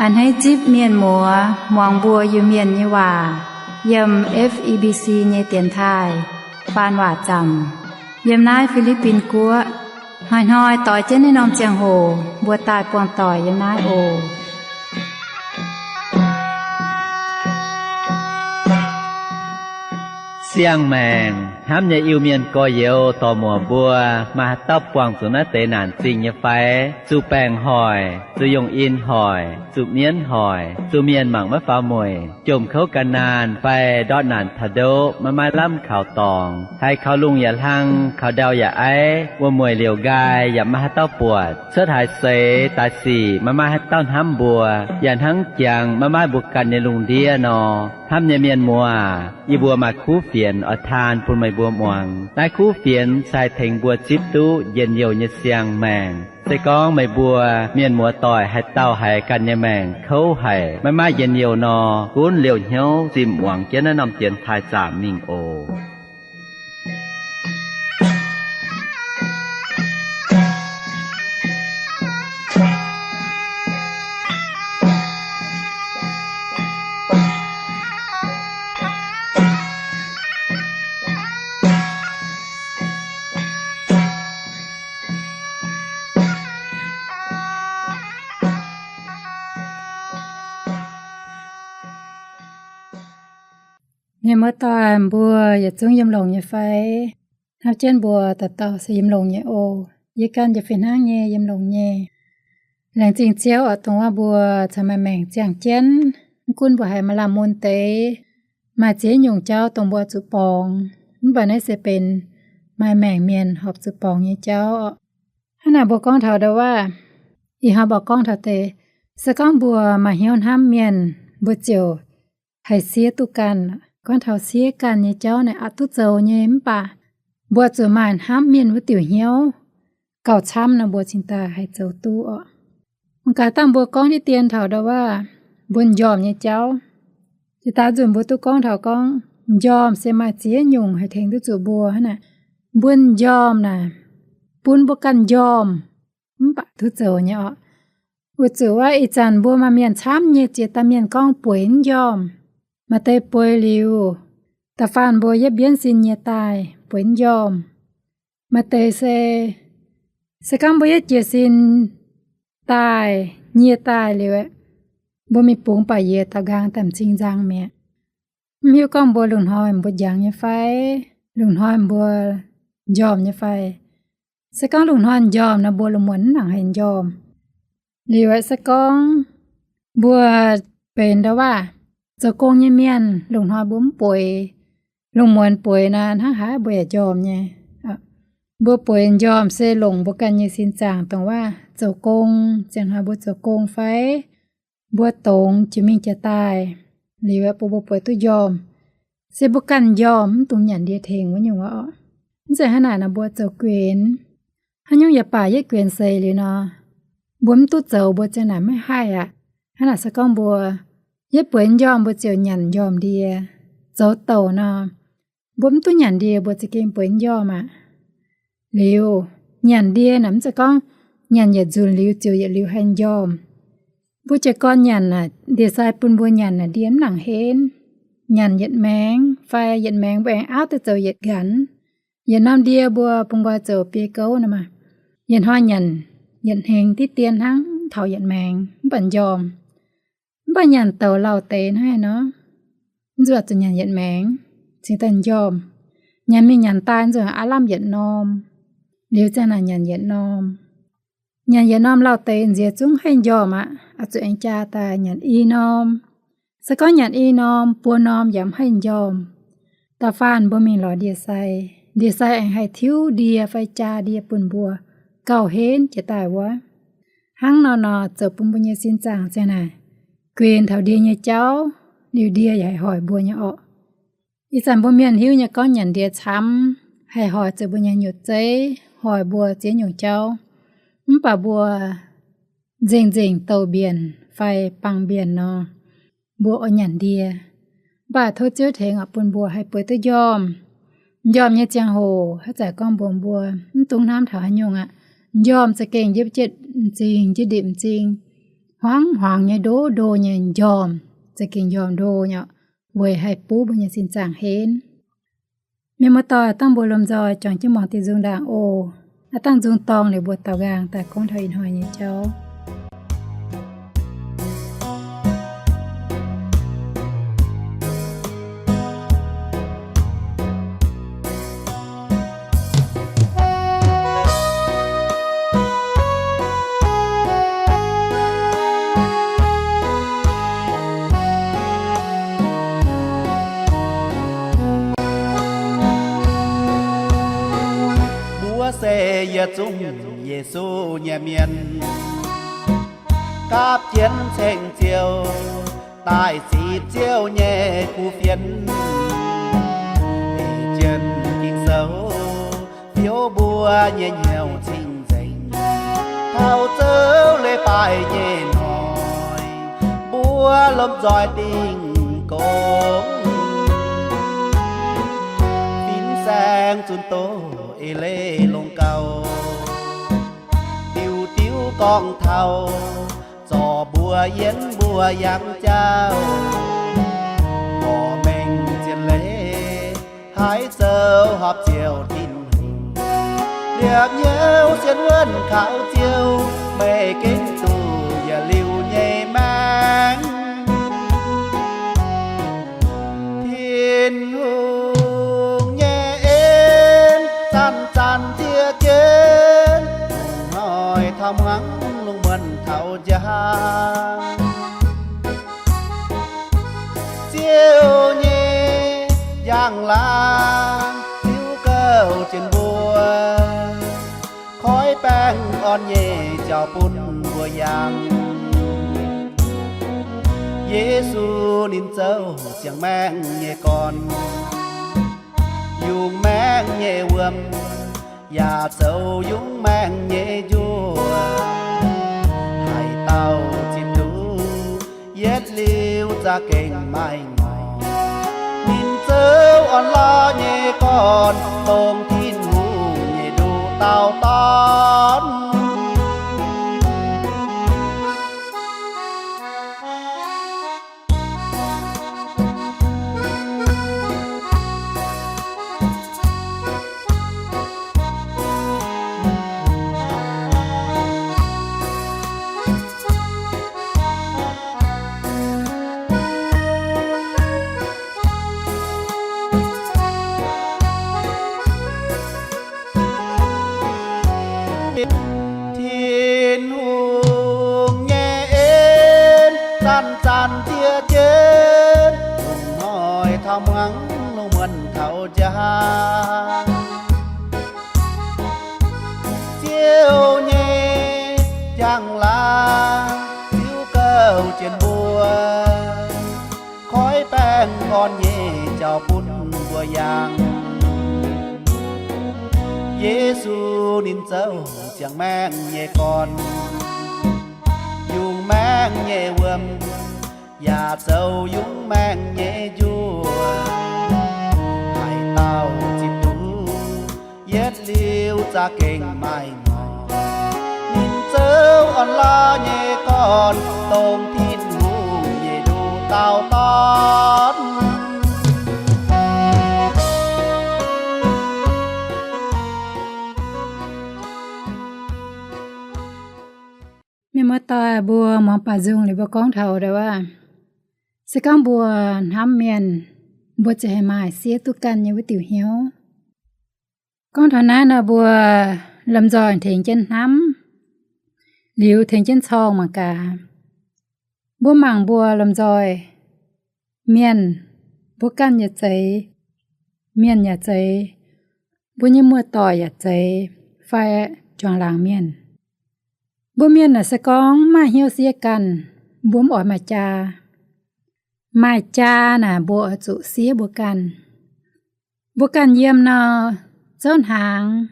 A'hneiv zipv mienh muoz muangx mbuo Iu-Mienh nyei waac yiem F E B C nyei dienx taaih faan waac zaamc yiem naaiv Fi^li^bin Guoqv. Hnoi-hnoi doix jienv naaiv norm ziangh hoc mbuo daaih buangh doic yiem naaiv oc. Siang-maengc hnamv nyei Iu-Mienh gorx-youz dorc-muoc mbuo, maaih haaix dauh buangh zuqc naaiv deix naanc zingh nyei fai? Zuqc baengc hoic, zuqc yungh in hoic, zuqc mienv hoic, zuqc mienh mangc maiv faaux mueic, jomc kouv gan naanh fai ndortv naanc taux ndoqv maiv maaih lamh kaux dorngx, haiz kaux lungh yaac hlang, kaux ndau yaac aiv, wuom-mueic liouc nqaai yaac maiv maaih haaix dauh buatc, cuotv haaix seix daaih sic maiv maaih haaix dauh hnamv mbuo, yaac hnangv jangx maiv maaih mbuo ganh nyei lungh ndiev nor, hnamv nyei mienh muoz, yie mbuo maaih kuv fienx oix taan bun meih mbuo muangx. Naaiv kuv fienx se haih tengx mbuo zipv duqv njien-youh nyei siang-maengc. Se gorngv meih mbuo mienh muoz doic haaix dauh haiz ganh nyei maengc kouv haic, maiv maaih njien-youh nor, gunv liouh hnyouv zinh muangx jienv naaiv norm dienx taaih zaamc mingh oc. Mienh muoz doic mbuo yietc zungv yiem longx nyei fai? Hnamv jienv mbuo dauh dauh se yiem longx nyei oc. Yie ganh yaac fih hnangv nyei yiem longx nyei. Laengz zingh Ziouv oc, dongh wuov mbuo caux maaih maengc ziangh jienv. Mv gunv mbuo haiz maaih lamh mun deix, maaih ziex nyungc jauv dongh mbuo zuqc borngz, mv baac naaiv se benx maaih maengc mienh horpc zuqc borngz nyei jauv oc. Hnangv naaic mbuo gorngv taux ndau wuov, ih hnoi mbuo gorngv taux deix, se gorngv mbuo maaih hnyouv hnamv mienh, mbuo ziouc haih siev duqv ganh. Gorngv taux siev ganh nyei jauv naaic aqc duqv zoux nyei, mv baac mbuo zuqc maaih hnamv mienh wuov diuc hnyouv gauh camv nor, mbuo cingx daaih haih zoux duqv oc. Mangc gaax dangh mbuo gorngv diqv dien taux ndau wuov mbuo m'njormh nyei jauv. Jiex daaih nzunc mbuo duqv gorngv taux gorngv m'njormh se maaih ziex nyungc haih tengx duqv zuqc mbuo hnangv naaic. Mbuo m'njormh naaic bun mbuo ganh m'njormh mv baac duqv zoux nyei oc. Weic zuqc wuov ih zanc mbuo maaih mienh camv nyei ziex dauh mienh gorngv bueix m'njormh. Maaih deix bueix liuz, da'faanh mbuo yietv mbienv sin nyie daaih bueix m'njormh. Maaih deix se, se gorngv mbuo yietv jiez sin daaih nyie daaih liuz, mbuo mingh bungx ba'yiez daux nqaang daaih m'zing nzang mi'aqv. Mv hiuv gorngv mbuo lungh hnoi mbuo njangx nyei fai, lungh hnoi mbuo m'njormh nyei fai. Se gorngv lungh hnoi m'njormh nor, mbuo lungh muonz mv nangc haih m'njormh. Liuz aeqv, se gorngv mbuo benx ndau wuov zoux gong nyei mienh, lungh hnoi mbuo mv bueix, lungh muonz bueix nor, hnangv haaix mbuo yaac m'njormh nyei. Mbuo bueix m'njormh se longc mbuo ganh nyei sin zaangc dongh wuov zoux gong, ziangh hnoi mbuo zoux gong fai mbuo dongz jiex mingh jiex daaih, liuz aeqv, bun mbuo bueix duqv m'njormh, se mbuo ganh m'njormh, mv dungx nyanc ndie tengx wuov nyungc oc. Mv zeiz hnangv naaic nor, mbuo zoux guenx, haaix nyungc yaac baac yietv guenx seix liuz nor, mbuo mv duqv zoux mbuo ziang naaic maiv haih aqv. Hnangv naaic se gorngv mbuo yietv bueix m'njormh mbuo ziouc nyanc m'njormh ndie. Zoux douc nor, mbuo mv duqv nyanc ndie mbuo za'gengh bueix m'njormh aqv. Liuz, nyanc ndie naaic mv zeiz gorngv nyanc yietc nzunc liuz ziouc yietc liuz haih m'njormh. Mbuo jiez gorn nyanc naaic, ndie-sai bun mbuo nyanc naaic ndie mv nangc henv. Nyanc yietc maengx fai yietc maengx mbuo aengx auv duqv zoux yietc nqanx. Yietc norm ndie mbuo bun nqoi zoux biei gouv nor maah, yietc hnoi nyanc yietc hmengx diqv dien hnangv, taux yietc maengx mv baac m'njormh. Mv baac nyanc douc lauh deix naaiv nor, mv nzuonx zuqc nyanc yietc maengx cingx daaih m'njormh. Nyanc mingh nyanc daaih mv nzuonx aav lamh yietc norm. Liuz ziang naaic nyanc yietc norm. Nyanc yietc norm lauh deix nziex zungv haih m'njormh aqv, oix zuqc aengx jaa daaih nyanc i norm. Se gorngv nyanc i norm, buo norm yaac mv haih m'njormh. Da'faanh mbuo mingh lorz ndie-sai, ndie-sai aengx haih tiuv ndie fai jaa ndie bun mbuo gauh henv jiex daaih wuov. Hnangv nor nor, zoux bun mbuo nyei sin zaangc ziang naaic guenx taux ndie nyei jauv, liuz ndie yaac haih hoic mbuo nyei orqc. Ih zanc mbuo mienh hiuv nyei gorngv nyanc ndie camv, haih hoic zuqc mbuo nyei nyutc zeiv, hoic mbuo ziex nyungc jauv. Mv baac mbuo nzengc-nzengc douc mbienc fai bangc mbienc nor, mbuo oix nyanc ndie. Mv baac tov Ziouv tengx oc, bun mbuo haih bueix duqv njormh. Njormh nyei ziangh hoc, haaix zanc gorngv mbuox mbuo, mv dungx hnamv taux haaix nyungc aqv. Njormh za'gengh njiec m'zing, njiec ndipc m'zing, hmuangx hmuangx nyei, ndo ndo nyei njormh, za'gengh njormh ndo nyei, weic haih buv mbuo nyei sin zaangc henv. Mienh muoz-doic, dangh mbuo lomh nzoih juangc jienv muangx diuh nzung ndaangc oc. Aav dangh nzung dorngh liuz mbuo daaux nqaang daaih gorngv taux ih hnoi nyei jauv. Mbuo se yietc zungv Yesu nyei mienh, gapv jienv ceng Ziouv, daaih zipc Ziouv nyei kuv fienx. Ei jienv Ging-Sou fiou mbuo nyei hnyouv cing-nzengc, taux Ziouv leiz-baaix nyei hnoi, mbuo lomh nzoih dingh gong, fin-saeng zunc doz eix leiz longc gauh, diuc diuv gorngv taux, zorc mbuo yienv mbuo yangh jauv, mborqv mengh zien leiz, haiz zoux horpc Ziouv Tin-Hungh, liepc hnyouv sienx wuonv kaux Ziouv, meih gengh duqv yietc liuz nyei maengc. Tin-Hungh nyei en zanc-zanc nziex jienv, hnoi taux hmuangx lungh muonc taux njang. Ziouv nyei njang-laangc ziouc gouv jienv mbuo, koiv baengh orn nyei jauv bun mbuo yangh. Yesu ninh zoux ziangh maengh nyei gorn, yungz maengh nyei wuom, yaac zoux yungz maengh nyei njuov. Haaix dauh zipc duqv yietv liuz za'gengh maaih ngorc. Ninh zoux orn-lorqc nyei gorn, dongh Tin-Hungh nyei nduqc dauh dorn. Tin-Hungh nyei en zanc-zanc nziex jienv, lungh hnoi taux hmuangx, lungh muonc taux njang. Ziouv nyei njang-laangc ziouc gouv jienv mbuo, koiv baengh orn nyei jauv bun mbuo yangh. Yesu ninh zoux ziangh maengh nyei gorn, yungz maengh nyei wuom, yaac zoux yungz maengh nyei njuov. Haaix dauh zipc duqv yietv liuz za'gengh maaih ngorc. Ninh zoux orn-lorqc nyei gorn, dongh Tin-Hungh nyei nduqc dauh dorn. Mienh muoz-doic, mbuo muangx baac nzung liuz mbuo gorngv taux ndo aav, se gorngv mbuo hnamv mienh, mbuo ziouc haih maaih siev duqv ganh nyei wuov diuc hnyouv. Gorngv taux naaiv nor, mbuo lomh nzoih tengx jienv hnamv, liuz tengx jienv corng mangc gaax. Mbuo mangc mbuo lomh nzoih mienh, mbuo ganh yaac zeiz, mienh yaac zeiz, mbuo nyei muoz-doic yaac zeiz, fai juangc laangc mienh. Mbuo mienh naaic se gorngv maaih hnyouv siev ganh, mbuo mv oix maaih jaa. Maaih jaa naaic mbuo oix zuqc siev mbuo ganh. Mbuo ganh yiem nor, zouv hnaangx,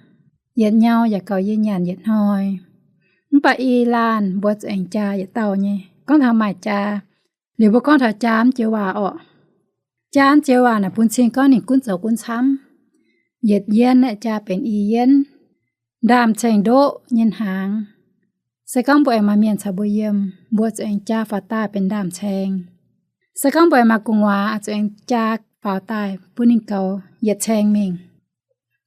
yietc nyau yaac gauh yie nyanc yietc hnoi. Mv baac i laanh mbuo zuqc aengx jaa yietc dauh nyei. Gorngv taux maaih jaa, liuz mbuo gorngv taux jaa mv joux waac orqc. Jaa naaiv joux waac naaic bun cing gorngv ninh gunv zoux gunv camv. Yietc yienv aeqv, jaa benx i yienv. Ndaamv-ceng ndoqv nyei hnaangx. Se gorngv mbuo aengx maaih mienh caux mbuo yiem, mbuo zuqc aengx jaa faaux daaih benx ndaamv-ceng. Se gorngv mbuo aengx maaih gu'nguaaz, zuqc aengx jaa faaux daaih bun ninh goux yietc ceng mingh.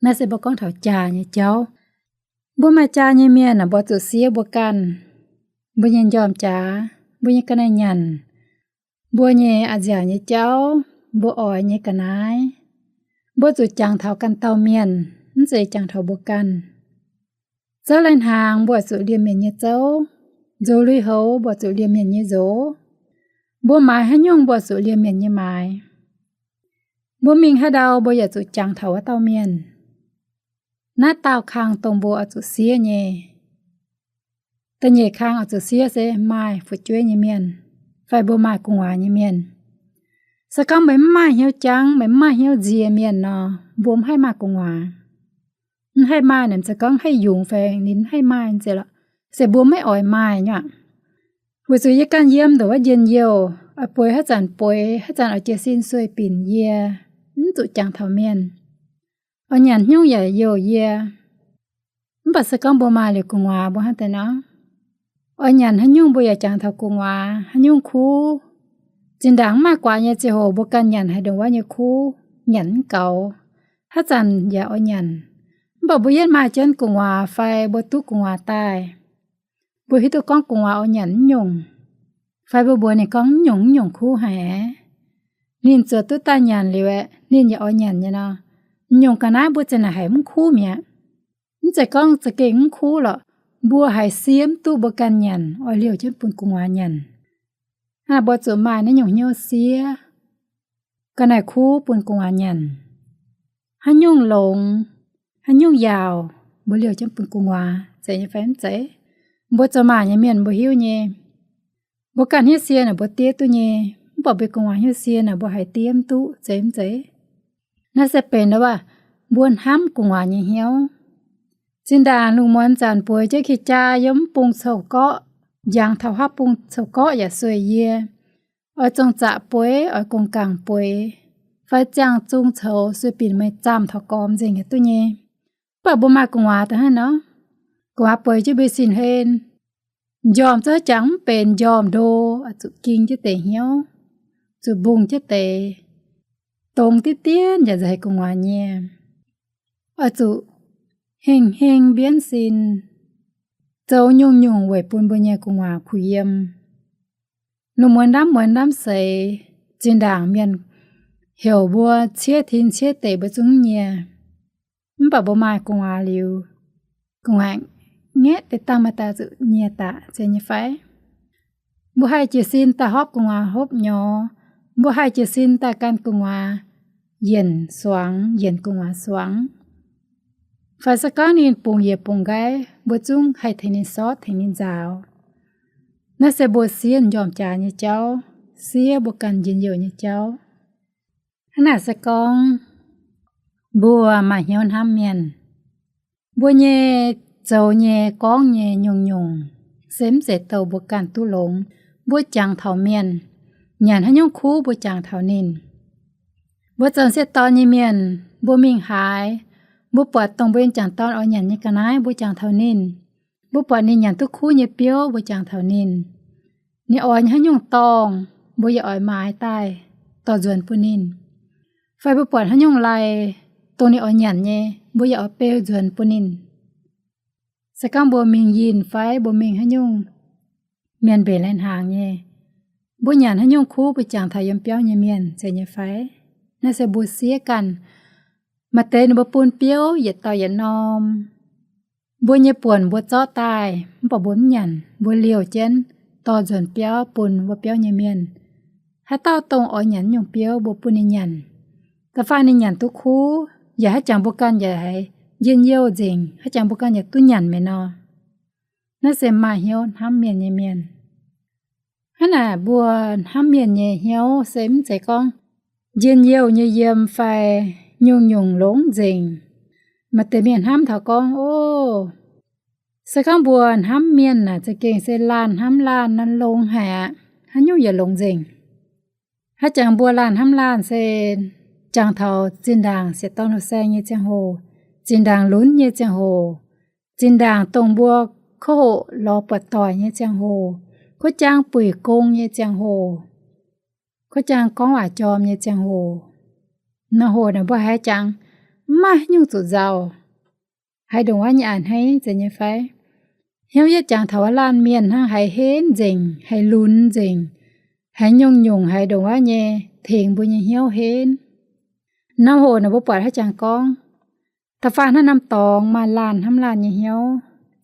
Naaiv se mbuo gorngv taux jaa nyei jauv. Mbuo maaih jaa nyei mienh aah, mbuo zuqc siev mbuo ganh, mbuo nyei njormh jaax, mbuo nyei ga'naaiv nyanc, mbuo nyei a'nziaauc nyei jauv, mbuo oix nyei ga'naaiv. Mbuo zuqc jangx taux ganh dauh mienh, mv zeiz jangx taux mbuo ganh. Zouv lai-hnaangx mbuo zuqc liemh mienh nyei zouv. Nzox lui-houx mbuo zuqc liemh mienh nyei nzox. Mbuo maaiz haaix nyungc mbuo zuqc liemh mienh nyei maaiz. Mbuo mingh haaix ndau mbuo yaac zuqc jangx taux wuov dauh mienh. Naaiv daauh kang dongh mbuo oix zuqc siev nyei. Da'nyeic kang oix zuqc siev se maaih fu'jueiv nyei mienh, fai mbuo maaih gu'nguaaz nyei mienh. Se gorngv meih mv maaih hnyouv jangv, meih mv maaih hnyouv nzie mienh nor, mbuo mv haih maaih gu'nguaaz. Mv haih maaih naaic, mv zeiz gorngv haih yungz fai ninh mv haih maaih nzengc lorqc, se mbuo maiv oix maaih nyei aqv. Weic zuqc yie ganh yiem ndongc wuov njien-youh, oix bueix haaix zanc bueix, haaix zanc oix jiez sin sueih binc yie, mv zuqc jangx taux mienh. Oix nyanc haaix nyungc yaac youh yie. Mv baac se gorngv mbuo maaih liuz gu'nguaaz mbuo hnangv deix nor, oix nyanc haaix nyungc mbuo yaac jangx taux gu'nguaaz, haaix nyungc kuv. Zinh ndaangc mv maaih guaax nyei ziangh hoc mbuo ganh nyanc haaix ndongc wuov nyei kuv, nyanc mv gaux. Haaix zanc yaac oix nyanc. Mv baac mbuo yietv maaih jienv gu'nguaaz fai mbuo duqv gu'nguaaz daaih, mbuo hiuv duqv gorngv gu'nguaaz oix nyanc mv nyungc, fai mbuo mbuox ninh gorngv mv nyungc mv nyungc kuv haic, ninh ziouc duqv daaih nyanc liuz aeqv, ninh yaac oix nyanc nyei nor, mv nyungc ga'naaiv mbuo ziouc naaic haiz mv kuv mi'aqv. Mv zeiz gorngv za'gengh mv kuv lorqc, mbuo haiz siev mv duqv mbuo ganh nyanc, oix liouh jienv bun gu'nguaaz nyanc. Hnangv naaic mbuo zuqc maaih naaiv nyungc hnyouv siev ga'naaiv kuv bun gu'nguaaz nyanc. Haaix nyungc longx, haaix nyungc yaauc, mbuo liouh jienv bun gu'nguaaz, zeiz nyei fai mv zeiz? Mbuo zoux maac nyei mienh mbuo hiuv nyei. Mbuo ganh hnyouv sie naaic mbuo diev duqv nyei, mv baac mbuo gu'nguaaz hnyouv sie naaic mbuo haiz diev mv duqv, zeiz mv zeiz? Naaiv se benx wuov, mbuo hnamv gu'nguaaz nyei hnyouv. Zinh ndaangc lungh muonz zanc bueix jienv qiex jaa yiem mv bung coux-gorqv, njangx taux haav bung coux-gorqv yaac sueih yie, oix zong zaqc bueix, oix gong-gaangc bueix, fai ziangh zung coux sueih binc meih zaamh taux gormx nzengc yaac duqv nyei. Mv baac mbuo maaih gu'nguaaz daaih hnangv nor, gu'nguaaz bueix jienv mbuo sin hlen, njormh zungv jangx mv benx, njormh ndo, oix zuqc ging jienv deix hnyouv, zuqc mbungh jienv deix, dongz diev dien yaac nzauh haic gu'nguaaz nyei. Oix zuqc hengh heng mbienv sin, zoux nyungc-nyungc weic bun mbuo nyei gu'nguaaz kuh yiem. Lungh muonz ndamv muonz ndamv seix, zinh ndaangc mienh heuc mbuo ciev tin ciev deic mbuo zungv nyie. Mv baac mbuo maaih gu'nguaaz liuz, gu'nguaaz ngaeqv deix dangh maaih daaih zuqc nyie daaih, zeiz nyei fai? Mbuo haih jiez sin daaih hopv gu'nguaaz hopv nyorx, mbuo haih jiez sin daaih gan gu'nguaaz yienc suangx, yienc gu'nguaaz suangx. Fai se gorngv ninh bungx yiez bungx nqaiv, mbuo zungv haih tengx ninh sortv tengx ninh nzaaux. Naaiv se mbuo siev njormh jaax nyei jauv, siev mbuo ganh njien-youh nyei jauv. Hnangv naaic se gorngv mbuo maaih hnyouv hnamv mienh. Mbuo nyei zoux nyei gorngv nyei nyungc-nyungc se mv zeiz douh mbuo ganh duqv longx. Mbuo jangx taux mienh, nyanc haaix nyungc kuv mbuo jangx taux ninh. Mbuo zoux m'sieqv dorn nyei mienh, mbuo mingh haaix, mbuo buatc dongh mbuo nyei m'jangc dorn oix nyanc nyei ga'naaiv mbuo jangx taux ninh. Mbuo buatc ninh nyanc duqv kuv nyei biouv mbuo jangx taux ninh. Ninh oix haaix nyungc dorngh, mbuo yaac oix maaiz daaih dorh nzuonx bun ninh. Fai mbuo buatc haaix nyungc lai, dongh ninh oix nyanc nyei, mbuo yaac oix beu nzuonx bun ninh. Se gorngv mbuo mingh yinh fai mbuo mingh haaix nyungc mienh mbenc lai-hnaangx nyei, mbuo nyanc haaix nyungc kuv mbuo jangx taux yiem biauv nyei mienh, zeiz nyei fai? Naaiv se mbuo siev ganh. Maaih deix ninh mbuo bun biouv yietc dauh yietc norm. Mbuo nyei buonc mbuo zorqv daaih, mv baac mbuo mv nyanc, mbuo liouh jienv dorh nzuonx biauv bun mbuo biauv nyei mienh. Haaix dauh dongh oix nyanc nyungc biouv mbuo bun ninh nyanc. Da'faanh ninh nyanc duqv kuv, yaac haaix jangx mbuo ganh yaac haiz njien-youh nzengc, haaix jangx mbuo ganh yaac duqv nyanc meih nor. Naaiv se maaih hnyouv hnamv mienh nyei mienh. Hnangv naaic mbuo hnamv mienh nyei hnyouv se mv zeiz gorngv njien-youh nyei yiem fai nyungc-nyungc longx nzengc. Maaih deix mienh hnamv taux gorngv, o, se gorngv mbuo hnamv mienh naaic za'gengh se laanh hnamv laanh nor longx haic aqv, haaix nyungc yaac longx nzengc. Haaix jangx mbuo laanh hnamv laanh se jangx taux zinh ndaangc siec dorn hlo saeng nyei ziangh hoc, zinh ndaangc lunx nyei ziangh hoc, zinh ndaangc dongh mbuo kouv hoqc lorz buatc doic nyei ziangh hoc, kuv jaang buic gong nyei ziangh hoc, kuv jaang gorngv waac jorm nyei ziangh hoc. Naaiv hoc naaic mbuo haiz jangx mv maaih haaix nyungc zuqc nzauh, haiz ndongc wuov nyei a'hneiv zeiz nyei fai? Hnyouv yietv jangx taux wuov laanh mienh hnangv, haiz henv nzengc, haiz lunx nzengc, haiz nyungc-nyungc haiz ndongc wuov nyei tengx mbuo nyei hnyouv henv. Naaiv hoc naaic mbuo buatc haaix jangx gorngv, da'faanh hnangv norm dorngx maaih laanh hnamv laanh nyei hnyouv,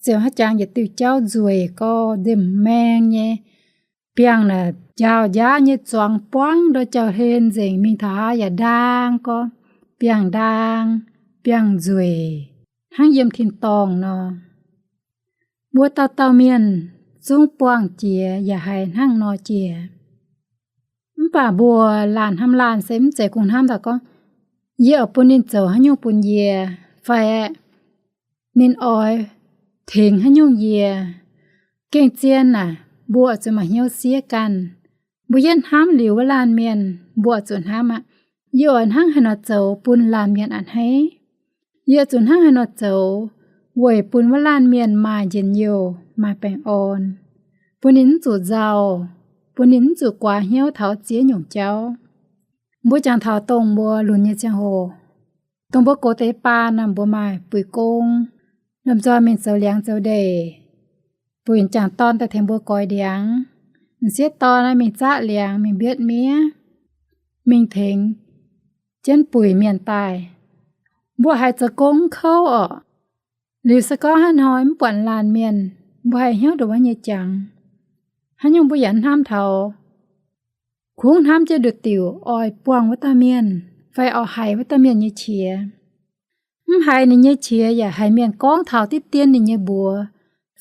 ziouc haaix jangx yietc diuh jauv nzueic gorx, nzemh maeng nyei, biangh naaic njaaux njaav nyei zuangx buangv ndau jauv-hlen nzengc, mingh taux haaix yaac ndaang gorx, biangh ndaang, biangh nzueic, hnangv yiem tin-dorngh nor. Mbuo dauh dauh mienh zungv buangh jiex yaac haiz hnangv nor jiex. Mv baac mbuo laanh hnamv laanh se mv zeiz kungx hnamv daaih gorngv, yie oix bun ninh zoux haaix nyungc bun yie, fai ninh oix tengx haaix nyungc yie. Gengh zien naaic, mbuo oix zuqc maaih hnyouv siev ganh. Mbuo yietv hnamv liuz wuov laanh mienh, mbuo oix zuqc hnamv aqv, yie oix hnangv haaix nor zoux bun laanh mienh a'hneiv. Yie oix zuqc hnangv haaix nor zoux weic bun wuov laanh mienh maaih njien-youh, maaih baengh orn, bun ninh mv zuqc nzauh, bun ninh mv zuqc guaax hnyouv taux ziex nyungc jauv. Mbuo jangx taux dongh mbuo lunx nyei ziangh hoc, dongh mbuo gox deix baan nor, mbuo maaih buic gong, lomh nzoih mingh zoux liangx zoux ndeic, buic m'jangc dorn daaih tengx mbuo goix ndiangx. M'sieqv dorn naaiv mingh zaqv liangx, mingh mbietv miev, mingh tengx jienv buic mienh daaih. Mbuo haiz zoux gong mv kouv orqc. Liuz se gorngv haaix hnoi mv buatc laanh mienh, mbuo haih hnyouv ndongc wuov nyei jangx. Haaix nyungc mbuo yaac hnamv taux, kungx hnamv jienv nduqc diuc oix buangh wuov dauh mienh fai oix haiz wuov dauh mienh nyei qiex. Mv haiz ninh nyei qiex yaac haiz mienh gorngv taux diqv dien ninh nyei mbuox,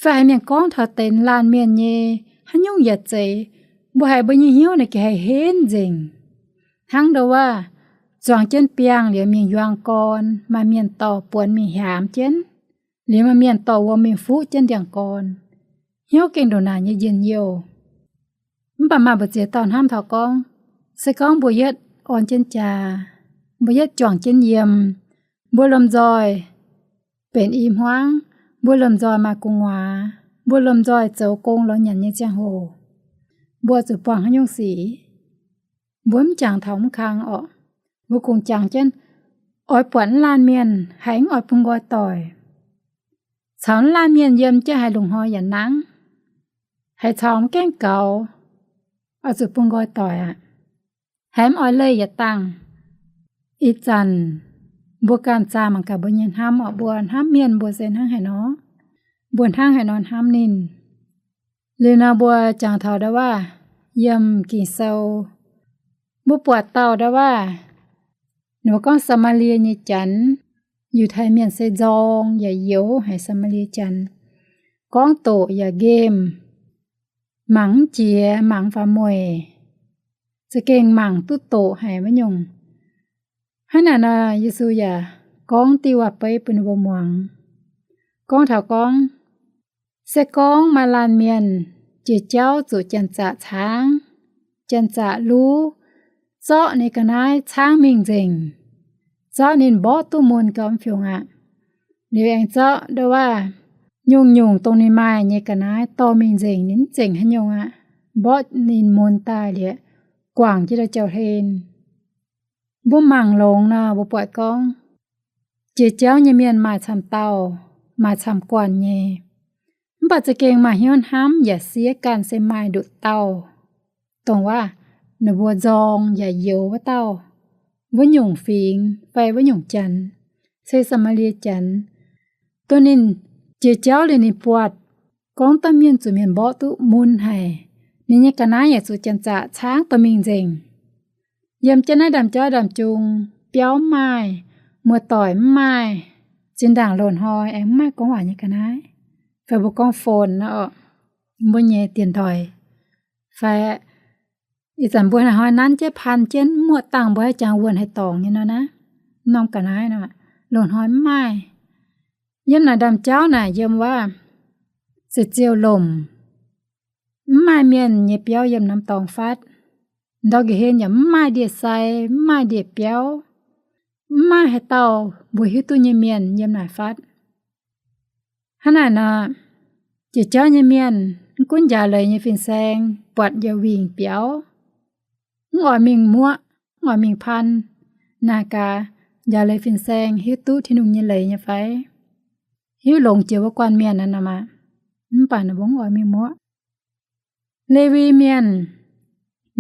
fai haiz mienh gorngv taux deix laanh mienh nyei haaix nyungc yaac zeiz, mbuo haiz mbuo nyei hnyouv naaic gengh haih henv nzengc. Hnangv ndau wuov, zuangx jienv biangh liuz mingh yuang gorn, maaih mienh dorh buonx mingh hiaamx jienv, liuz maaih mienh dorh wuom mingh fuqv jienv ndiangx-gorn, hnyouv gengh ndongc naaic nyei njien-youh. Mv baac maaih mbu'ziex dauh hnamv taux gorngv, se gorngv mbuo yietv orn jienv jaax, mbuo yietv juangc jienv yiem, mbuo lomh nzoih benx i hmuangv, mbuo lomh nzoih maaih gu'nguaaz, mbuo lomh nzoih zoux gong lorz nyanc nyei ziangh hoc, mbuo zuqc buangh haaix nyungc sic? Mbuo mv jangx taux mv kang orqc. Mbuo kungx jangx jienv oix buatc wuov laanh mienh, haiz mv oix bun nqoi doic. Caux wuov laanh mienh yiem jienv haiz lungh hnoi yaac nangv, haiz caux mv gaengh gaux, oix zuqc bun nqoi doic aqv. Haiz mv oix leih yaac dangh. Ih zanc mbuo ganh zaah mangc gaax mbuo nyei hnamv orqc. Mbuo hnamv mienh mbuo se hnangv haaix nor? Mbuo hnangv haaix nor hnamv ninh? Liuz nor mbuo jangx taux ndau wuov, yiem Ging-Sou, mbuo buatc dauh ndau wuov, ninh mbuo gorngv Saa^maa^lie nyei Janx, Yiutai Mienh se nzorng yaac youx haic Saa^maa^lie Janx, gorngv doqc yaac nqemh, mangc mv jiex, mangc faaux mueic, za'gengh mangc duqv doqc haic wuov nyungc. Hnangv naaic nor, Yesu yaac gorngv diuh waac-beiv bun ninh mbuo muangx, gorngv taux gorngv, se gorngv maaih laanh mienh jiex jauv zuqc janx-zaqc caangv, janx-zaqc luv, zorqv ninh ga'naaiv caangv mingh nzengc, zorqv ninh mborqv duqv mun gau mv fiungc aqv. Liuz aengx zorqv ndau wuov, nyungc-nyungc dongh ninh maaih nyei ga'naaiv dorh mingh nzengc, ninh mv zengc haaix nyungc aqv, mborqv ninh mun daaih liuz, guangc jienv ndau jauv-hlen. Mbuo mangc longx nor, mbuo buatc gorngv, jiex jauv nyei mienh maaih camv dauh, maaih camv guanh nyei. Mv baac za'gengh maaih hnyouv hnamv yaac siev ganh se maaih nduqc dauh, dongh wuov, ninh mbuo nzorng yaac youx wuov dauh, wuov nyungc fingx fai wuov nyungc janx, se Saa^maa^lie Janx. Dongh ninh jiex jauv liuz ninh buatc gorngv dauh mienh zuqc mienh mborqv duqv mun haic, ninh nyei ga'naaiv yaac zuqc janx-zaqc caangv dorh mingh nzengc. Yiem jienv naaiv ndaamv-jauv ndaamv-jung, biauv mv maaih, muoz-doic mv maaih, zinh ndaangc loz-hnoi aengx mv maaih gorngv waac nyei ga'naaiv, fai mbuo gorngv phone nor orqc, mbuo nyei dienx doic, fai ih zanc mbuo hnoi-hnoi nanv jienv pan jienv, muoqv dangh mbuo haih jangx wuonh haih dorngc nyei nor naaiv, norm ga'naaiv nor, loz-hnoi mv maaih. Yiem naaic ndaamv-jauv naaic yiem wuov, se ziouc lomc, mv maaih mienh nyei biauv yiem norm dorngx fatv. ndau nqa'hlen yaac mv maaih ndie-sai, mv maaih ndie-biauv, mv maaih haaix dauh mbuo hiuv duqv nyei mienh yiem naaic fatv. Hnangv naaic nor, jiex jauv nyei mienh mv gunv njaaux leiz nyei fin-saeng buatc yaac wingc biaux, mv oix mingh muoqv, mv oix mingh pan. Naaic gaax, njaaux leiz fin-saeng hiuv duqv Tin-Hungh nyei leiz nyei fai? Hiuv longx jiex wuov guanh mienh naaic nor maah, mv baac ninh mbuo mv oix mingh muoqv. Lewi Mienh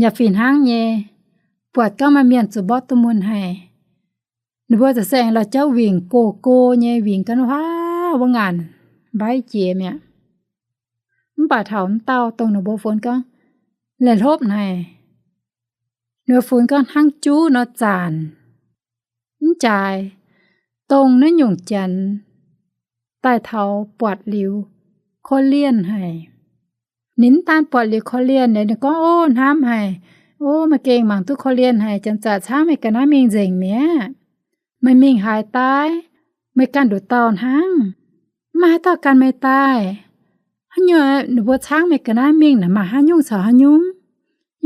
yaac fih hnangv nyei, buatc gorngv maaih mienh zuqc mborqv duqv mun haic, ninh mbuo ziouc se aengx lorz jauv wingc gox-gox nyei, wingc ga'naaiv huaav wuov ngaanc mbaiv jiex mi'aqv. Mv baac taux mv dauh dongh ninh mbuo funx gorngv laih hlopv haic, ninh mbuo funx gorngv hnangv juv nor zaanc, mv jaaix, dongh naaiv nyungc janx daaih taux buatc liuz korv-lienh haic. Ninh mv daan buatc liuz korv-lienh, ninh gorngv, Ov, hnamv haic. Ov, meih gengh mangc duqv korv-lienh haic, janx-zaqc caangv meih ga'naaiv mingh nzengc mi'aqv. Meih mingh haaix daaih? Meih ganh nduqc dauh hnangv, mv maaih haaix dauh gan meih daaih. Haaix nyungc ninh mbuo caangv meih ga'naaiv mingh naaic maaih haaix nyungc caux haaix nyungc?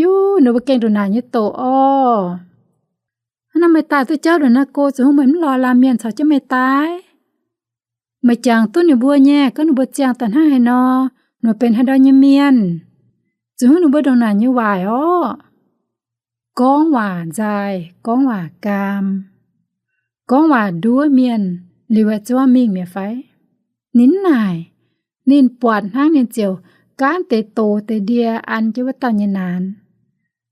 Yuv, ninh mbuo gengh nduqc naaic nyei doqc orv. Hnangv naaiv meih daaih duqv jauv nduqc naaiv go, zoux haaix nyungc meih mv lorz laanh mienh caux jienv meih daaih? Meih jangx duqv ninh mbuo nyei, gorngv ninh mbuo ziangh daaih hnangv haaix nor, ninh mbuo benx haaix ndau nyei mienh, zoux haaix nyungc ninh mbuo ndongc naaic nyei waaic orv. Gorngv waac nzaaih, gorngv waac gaam, gorngv waac nduov mienh liuz, zuov mingh mi'aqv fai? Ninh mv naaic. Ninh buatc hnangv ninh ziouc gaanv deix doz deix ndie an jienv wuov dauh nyei naanx,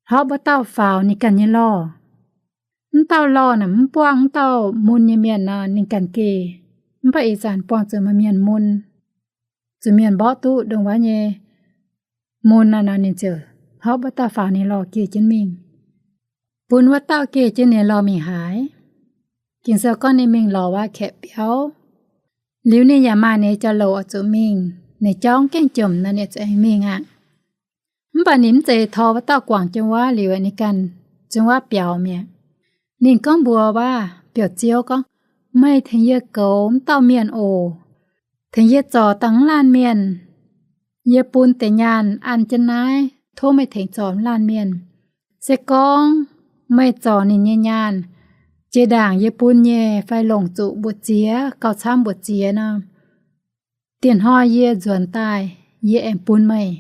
hlorpv wuov dauh faaux ninh ganh nyei lorh. Mv dauh lorh naaic mv buangh mv dauh mun nyei mienh nor, ninh ganh geh. Mv baac ih zanc buangh zuqc maaih mienh mun, zuqc mienh mborqv duqv ndongc wuov nyei mun naaic nor, ninh ziouc hlorpv wuov dauh faaux ninh lorh geh jienv mingh, bun wuov dauh geh jienv ninh lorh mingh haaix. Ging-Sou gorngv ninh mingh lorz wuov kaeqv biauv. Liuz ninh yaac maaih ninh jauv-louc oix zuqc mingh, ninh jauv gengh jomc nor, ninh zuqc aengx mingh aqv. Mv baac ninh mv zeiz tor wuov dauh guangc jienv wuov liuz, ninh ganh jienv wuov biaux mi'aqv. Ninh gorngv mbuox wuov biauv-ziouv gorngv, Meih tengx yie goux mv dauh mienh oc. Tengx yie zorc dangh mv laanh mienh. Yie bun deix nyaanh an jienv naaiv, tov meih tengx zorc mv laanh mienh. Se gorngv meih zorc ninh nyei nyaanh, jiex ndaangc yie bun nyei fai longc zuqc mbu'ziex gauh camv mbu'ziex nor, dieh hnoi yie nzuonx daaih, yie aengx bun meih,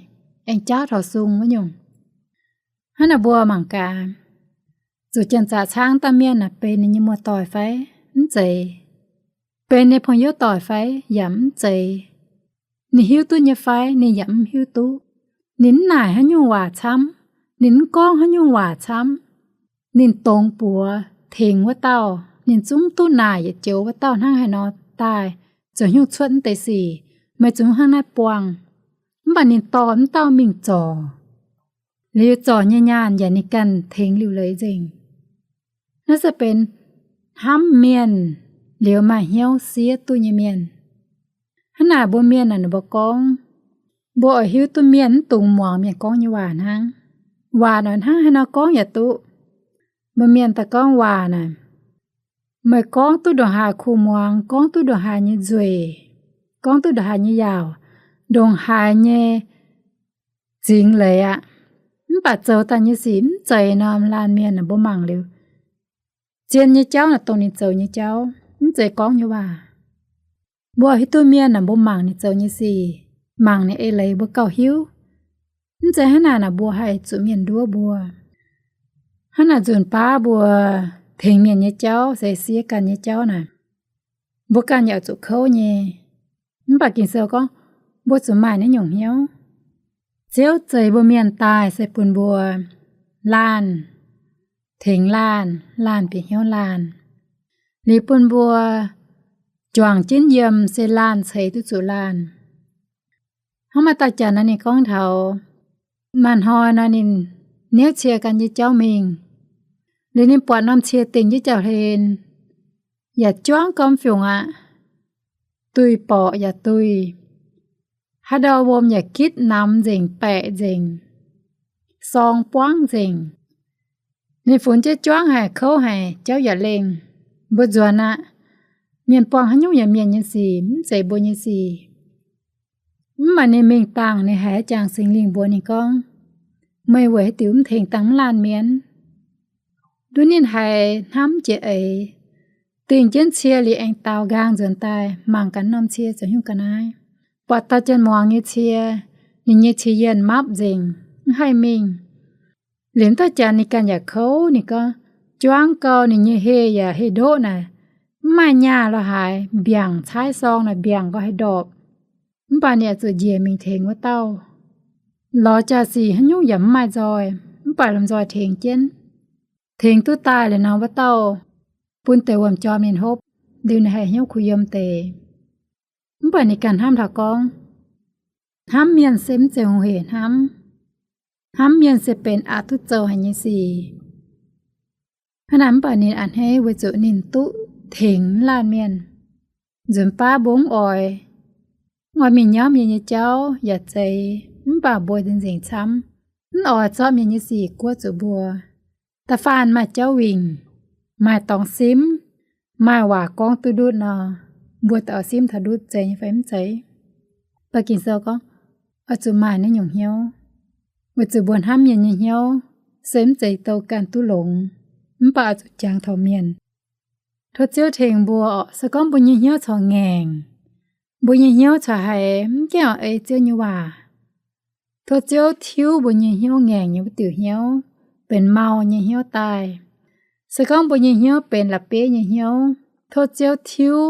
aengx jaauv taux sung wuov nyungc. Hnangv naaic mbuo mangc gaax, zuqc janx-zaqc caangv dauh mienh naaic benx ninh nyei muoz-doic fai? Mv zeiz. Benx ninh 朋友 doic fai? Yaac mv zeiz. Ninh hiuv duqv nyei fai? Ninh yaac mv hiuv duqv. Ninh mv naaic haaix nyungc waac camv, ninh mv gorngv haaix nyungc waac camv. Ninh dongz buoz tengx wuov dauh, ninh zungv duqv naaic yietc joux wuov dauh hnangv haaix nor daaih, zoux haaix nyungc cuotv mv deix sic, meih zungv hnangv naaiv buangh. Mv baac ninh dorh mv dauh mingh zorc, liuz zorc nyei nyaanh yaac ninh ganh tengx liuc leiz nzengc. Naaiv se benx hnamv mienh liuz maaih hnyouv siev duqv nyei mienh. Hnangv naaic mbuo mienh naaic, ninh mbuo gorngv, mbuo oix hiuv duqv mienh mv dungx muangx mienh gorngv nyei waac hnangv. Waac naaic hnangv haaix nor gorngv yaac duqv. Mbuo mienh daaih gorngv waac naaic, meih gorngv duqv ndongc haaix kuh muangx, gorngv duqv ndongc haaix nyei nzueic, gorngv duqv ndongc haaix nyei yaauc, ndongc haaix nyei zingx leiz aqv. Mv baac zoux daaih nyei sic mv zeiz nor, laanh mienh naaic mbuo mangc liuz, zien nyei jauv naaic dongh ninh zoux nyei jauv, mv zeiz gorngv nyei waac. Mbuo hiuv duqv mienh naaic mbuo mangc ninh zoux nyei sic, mangc ninh eix leiz mbuo gauh hiuv. Mv zeiz hnangv naaic naaic mbuo haih zuqc mienh nduov mbuo. Hnangv naaic nzunc baav mbuo tengx mienh nyei jauv se siev ganh nyei jauv naaic, mbuo ganh yaac zuqc kouv nyei. Mv baac Ging-Sou gorngv mbuo zuqc maaih naaiv nyungc hnyouv. Ziouv zeix mbuo mienh daaih se bun mbuo laanh tengx laanh, laanh bieqc hnyouv laanh. Liuz bun mbuo juangc jienv yiem se laanh ceix duqv zuqc laanh. Hnangv maaih dauh janx nor ninh gorngv taux, maaih hnoi nor ninh niouv cie ganh nyei jauv mingh. Liuz ninh buatc norm cie dingc jienv jauv-hlen, yaac juangv gormx-fiungc aqv. Duih borqc yaac duih. Haaix ndau wuom yaac gitv namx nzengc, baeqc nzengc, sorng buangv nzengc. Ninh funx jienv juangv haic, kouv haic, jauv yaac lengh. Mbuo nzuonx aqv. Mienh buangh haaix nyungc yaac mienh nyei sic, mv zeiz mbuo nyei sic. Mv baac ninh mingh dangh ninh haiz jangx Singx Lingh mbuox ninh gorngv, Meih weic haaix diuc mv tengx dangh mv laanh mienh? Nduov ninh haiz hnamv jiex eix, dingh jienv cie liuz aengx daaux nqaang nzuonx daaih mangc gaax norm cie zoux hnyouv ga'naaiv. Buatc dauh janx-muangz nyei cie, ninh nyei cie yienh mapv nzengc, mv haih mingh. Liuz dauh janx ninh ganh yaac kouv, ninh gorngv, juangv gau ninh nyei heh yaac heh ndoqv naaic, mv maaih nyaah lorh haaix, mbiaangc caaiv sorng naaic mbiaangc nqoi haih ndorpc. Mv baac ninh oix zuqc njiec mingh tengx wuov dauh. Lorz jaa-sic haaix nyungc yaac mv maaih nzoih, mv baac lomh nzoih tengx jienv. Tengx duqv daaih liuz nor, wuov dauh bun deix wuom-jorm ninh hopv, liuz ninh haih hnyouv kuh yiem deix. Mv baac ninh ganh hnamv taux gorngv, hnamv mienh se mv zeiz hungh heic hnamv. Hnamv mienh se benx aqc duqv zoux haic nyei sic. Hnangv naaic mv baac ninh a'hneiv weic zuqc ninh duqv tengx mv laanh mienh. Nzunc baav mbuo mv oix, mv oix mingh nyauv mienh nyei jauv yaac zeiz, mv baac mbuo nzengc camv, mv oix zorqv mienh nyei sic guoqv zuqc mbuo. Da'faanh maaih jauv wingc, maaih dorngx simv, maaih waac gorngv duqv ndutv nor, mbuo daaih oix simv taux ndutv zeiz nyei fai mv zeiz. Mv baac Ging-Sou gorngv, oix zuqc maaih naaiv nyungc hnyouv, weic zuqc mbuo hnamv mienh nyei hnyouv se mv zeiz douh ganh duqv longx, mv baac oix zuqc jangx taux mienh. Tov Ziouv tengx mbuo oc. Se gorngv mbuo nyei hnyouv corc ngaengc, mbuo nyei hnyouv corc haiz mv gaengh oix ei Ziouv nyei waac, tov Ziouv tiuv mbuo nyei hnyouv ngaengc nyei wuov diuc hnyouv benx mau nyei hnyouv daaih. Se gorngv mbuo nyei hnyouv benx la'bieiv nyei hnyouv, tov Ziouv tiuv,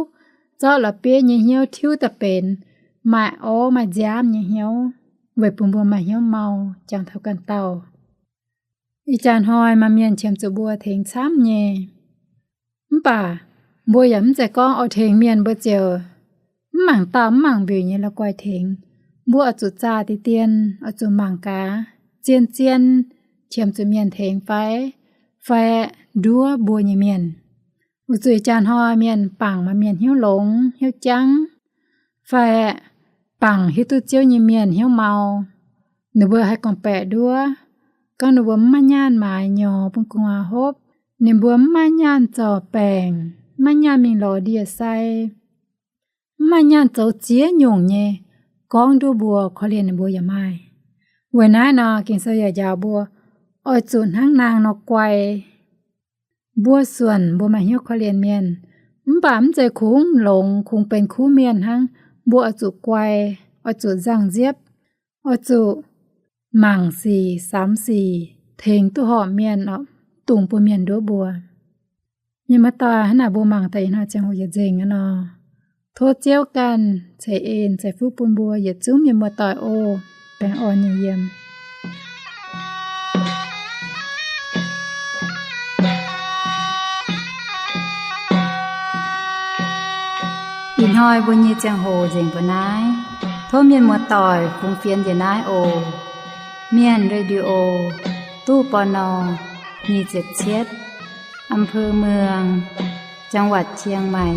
zorqv la'bieiv nyei hnyouv tiuv daaih benx maaih orv maaih nziaamv nyei hnyouv, weic bun mbuo maaih hnyouv mau jangx taux ganh dauh. Ih jaax hnoi maaih mienh qiemx zuqc mbuo tengx camv nyei. Mv baac mbuo yaac mv zeiz gorngv oix tengx mienh mbuo ziouc mv mangc dauh mv mangc mbiuc nyei la'guaih tengx. Mbuo oix zuqc zaah deix dien, oix zuqc mangc gaax, zien-zien qiemx zuqc mienh tengx fai, fai nduov mbuo nyei mienh. Weic zuqc ih jaax hnoi mienh bangc maaih mienh hnyouv longx hnyouv jangv, fai bangc hiuv duqv Ziouv nyei mienh hnyouv mau. Ninh mbuo haih gorngv-baeqc nduov, gorngv ninh mbuo mv maaih nyaanh maaiz nyorx bun gu'nguaaz hopv, ninh mbuo mv maaih nyaanh zorc baengc, mv maaih nyaanh mingh lorz ndie-sai, mv maaih nyaanh zoux ziex nyungc nyei, gorngv nduov mbuo, korv-lienh ninh mbuo yaac maaih. Weic naaiv nor Ging-Sou yaac njaaux mbuo oix zuqc hnangv naang nor guai. Mbuo suonc mbuo maaih hnyouv korv-lienh mienh, mv baac mv zeiz kungx longx kungx benx kuv mienh hnangv. Mbuo oix zuqc guai, oix zuqc nzangc nziepv, oix zuqc mangc sic samx sic, tengx duqv horpc mienh oc, dungx bun mienh nduov mbuo. Mienh muoz-doic, hnangv naaic mbuo mangc daaih ih hnoi ziangh hoc yietc nzengc aqv nor, tov Ziouv ganh ceix en ceix fuqv bun mbuo yietc zungv mienh muoz-doic oc. Baengh orn nyei yiem. Ih hnoi mbuo nyei ziangh hoc nzengc mbuo naaiv. Tov mienh muoz-doic fungx fienx njiec naaiv oc. Mienh Radio, ตู้ ปณ. nyic ziepc cietv, อำเภอเมือง จังหวัดเชียงใหม่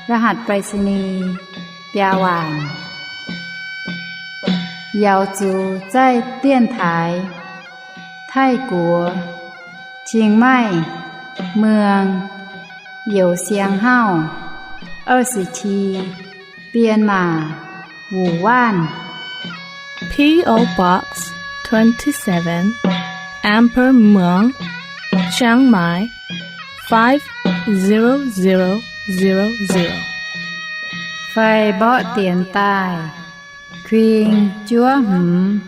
รหัสไปรษณีย์ biaa waanc. 瑶族在电台 Taiv-Guoqv, Chiang Mai, เมือง Youh Siang Hauv, 二十七编码 Wuonh Waanc. P O Box twenty-seven, Amber Muang, Chiang Mai, five zero zero zero zero. Fai mborqv dienx daaih: kuing juov hmz,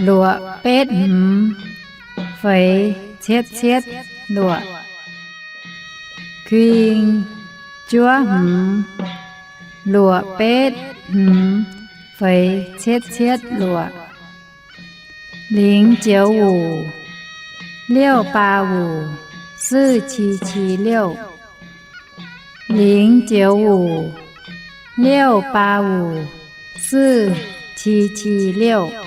luoqc betv hmz, feix cietv cietv luoqc. Kuing juov hmz, luoqc betv hmz, feix cietv cietv luoqc. 零九五 六八五 四七七六. 零九五 六八五 四七七六.